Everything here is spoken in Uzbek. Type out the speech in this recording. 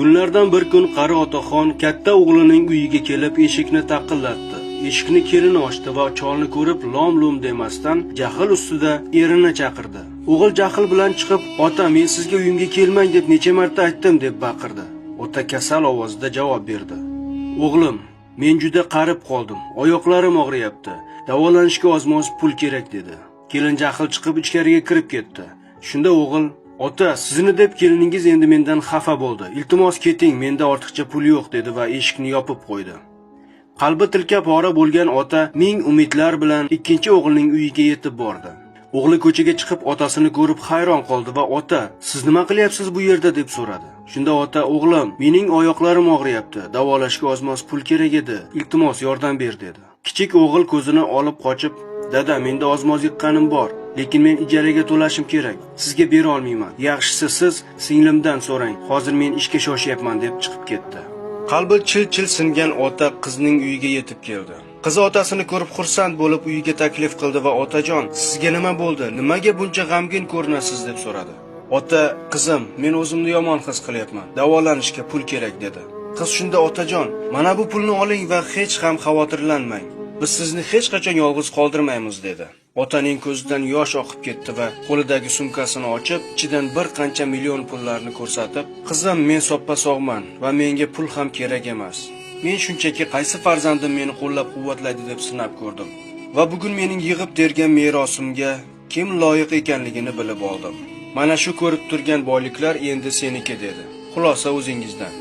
Kunlardan bir kun qari otaxon katta o'g'lining uyiga kelib eshikni taqillatdi. Eshikni kelini ochdi va cholni ko'rib lom-lum demasdan jahl ustida erini chaqirdi. O'g'il jahl bilan chiqib, "Ota, men sizga uyimga kelmang deb necha marta aytdim" deb baqirdi. Ota kasal ovozda javob berdi. "O'g'lim, men juda qarib qoldim. Oyoqlarim og'riyapti. Davolanishga ozmoz pul kerak" dedi. Kelin jahl chiqib ichkariga kirib ketdi. Shunda o'g'il: "Ota, sizni deb keliningiz endi mendan xafa bo'ldi. Iltimos keting, menda ortiqcha pul yo'q" dedi va eshikni yopib qo'ydi. Qalbi tilka pora bo'lgan ota ming umidlar bilan ikkinchi o'g'lining uyiga yetib bordi. O'g'li ko'chaga chiqib otasini ko'rib hayron qoldi va "Ota, siz nima qilyapsiz bu yerda?" deb so'radi. Shunda ota: "O'g'lim, mening oyoqlarim og'riyapti. Davolashga ozmoz pul kerak edi. Iltimos yordam ber" dedi. Kichik o'g'il ko'zini olib qochib: "Dada, menda ozmoz yiqqanim bor, lekin men ijaraga to'lashim kerak. Sizga bera olmayman. Yaxshisi siz singlimdan so'rang. Hozir men ishga shoshyapman" deb chiqib ketdi. Qalbi chil-chil singan ota qizning uyiga yetib keldi. Qizi otasini ko'rib xursand bo'lib uyiga taklif qildi va "Otajon, sizga nima bo'ldi? Nimaga buncha g'amgin ko'rinasiz?" deb so'radi. Ota: "Qizim, men o'zimni yomon his qilyapman. Davolanishga pul kerak" dedi. Qiz shunda: "Otajon, mana bu pulni oling va hech ham xavotirlanmang. Biz sizni hech qachon yolg'iz qoldirmaymiz" dedi. Otaning ko'zidan yosh oqib ketdi va qo'lidagi sumkasini ochib, ichidan bir qancha million pullarni ko'rsatib: "Qizim, men soppa-sog'man va menga pul ham kerak emas. Men shunchaki qaysi farzandim meni qo'llab-quvvatlaydi deb sinab ko'rdim. Va bugun mening yig'ib tergan merosimga kim loyiq ekanligini bilib oldim. Mana shu ko'rib turgan boyliklar endi seniki" dedi. Xulosa o'zingizdan.